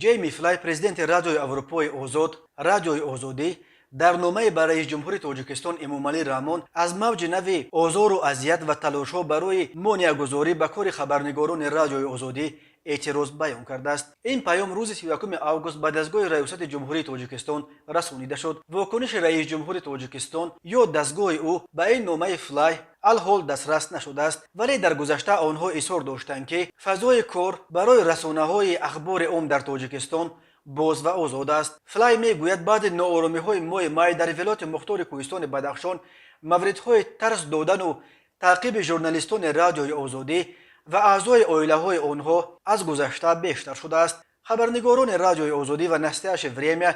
Ҷейми Флай, президенти Радиои Аврупои Озод, Радиои Озодӣ, дар номае ба раиси ҷумҳури Тоҷикистон Эмомалӣ Раҳмон аз мавҷи нави озору азият ва талошҳо барои монеагузорӣ ба кори хабарнигорони Радиои Озодӣ эътироз баён кардааст. Ин паём рӯзи 31 август ба дастгоҳи Раёсати Ҷумҳурии Тоҷикистон расонида шуд. Вокуниши раиси ҷумҳури Тоҷикистон ё дастгоҳи ӯ ба ин номаи Флай алҳол дастрас нашудааст, вале дар гузашта онҳо изҳор доштанд, ки фазои кор барои расонаҳои ахбори ом дар Тоҷикистон боз ва озод аст. Флай мегӯяд, баъди нооромиҳои моҳи май дар Вилояти Мухтори Кӯҳистони Бадахшон мавридҳои тарс додану таъқиби журналистони Радиои Озодӣ ва аъзои оилаҳои онҳо аз гузашта бештар шудааст. Хабарнигорони Радиои Озодӣ ва «Настоящее время»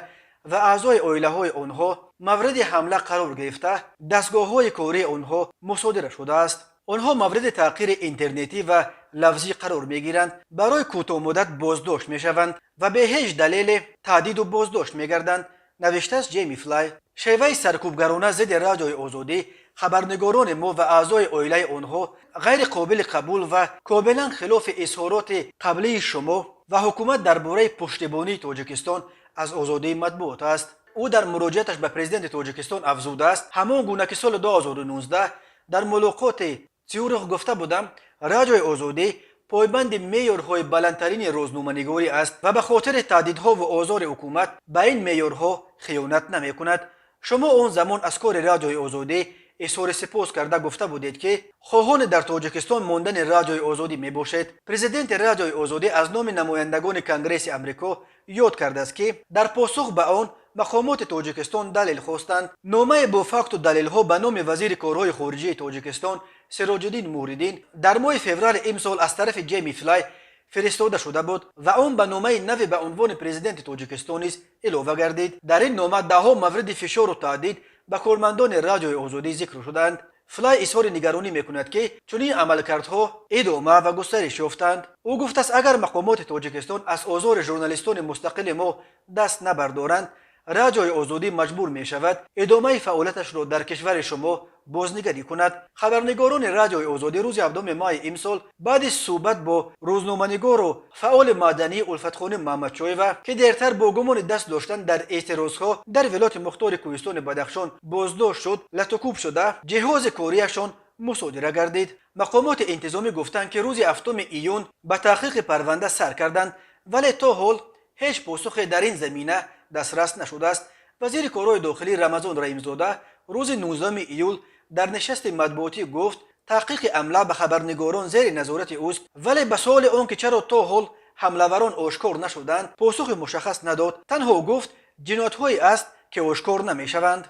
ва аъзои оилаҳои онҳо мавриди ҳамла қарор гирифта, дастгоҳҳои кории онҳо мусодира шудааст. Онҳо мавриди таъқири интернетӣ ва лафзӣ қарор мегиранд, барои кӯтоҳмуддат боздошт мешаванд ва бе ҳеҷ далеле таҳдиду боздошт мегарданд, навиштааст Ҷейми Флай. Шеваи саркӯбгарона зидди Радиои Озодӣ, хабарнигорони мо ва аъзои оилаи онҳо ғайри қобили қабул ва комилан хилофи изҳороти қаблии шумо ва ҳукумат дар бораи пуштибонии Тоҷикистон аз озодии матбуот аст. Ӯ дар муроҷиаташ ба президенти Тоҷикистон афзудааст: ҳамон гуна ки соли 2019 дар мулоқоти Цюрих гуфта будам, Радиои Озодӣ пойбанди меъёрҳои баландтарини рӯзноманигорӣ аст ва ба хотири таҳдидҳову озори ҳукумат ба ин меъёрҳо хиёнат намекунад. Шумо он замон аз кори Радиои Озодӣ изҳори сипос карда, гуфта будед, ки хоҳони дар Тоҷикистон мондани Радиои Озодӣ мебошед. Президенти Радиои Озодӣ аз номи намояндагони Конгресси Амрико ёд кардааст, ки дар посух ба он мақомоти Тоҷикистон далел хостанд. Номае бо факту далелҳо ба номи вазири корҳои хориҷии Тоҷикистон Сироҷиддин Муҳриддин дар моҳи феврали имсол аз тарафи Ҷейми Флай фиристода шуда буд ва он ба номаи нави ба унвони президенти Тоҷикистон низ илова гардид. Дар ин нома даҳҳо мавриди фишору таҳдид ба кормандони Радиои Озодӣ зикр шудаанд. Флай изҳори нигаронӣ мекунад, ки чунин амалкардҳо идома ва густариш ёфтанд. Ӯ гуфтааст, агар мақомоти Тоҷикистон аз озори журналистони мустақили мо даст набардоранд, Радиои Озодӣ маҷбур мешавад идомаи фаъолияташро дар кишвари шумо бознигарӣ кунад. Хабарнигорони Радиои Озодӣ рӯзи 7 майи имсол баъди суҳбат бо рӯзноманигору фаъоли мадании Улфатхоним Маҳмадшоева, ки дертар бо гумони даст доштан дар эътирозҳо дар Вилояти Мухтори Кӯҳистони Бадахшон боздошт шуд, латукӯб шуда, ҷиҳози кориашон мусодира гардид. Мақомоти интизомӣ гуфтанд, ки рӯзи 7 июн ба таҳқиқи парванда сар карданд, вале то ҳол ҳеҷ посухе дар ин замина дастрас нашудааст. Вазири корҳои дохилӣ Рамазон Раҳимзода рӯзи 19 июл дар нишасти матбуотӣ гуфт, таҳқиқи ҳамла ба хабарнигорон зери назорати ӯст, вале ба суоли он ки чаро то ҳол ҳамлаварон ошкор нашуданд, посухи мушаххас надод. Танҳо гуфт, ҷиноятҳое аст, ки ошкор намешаванд.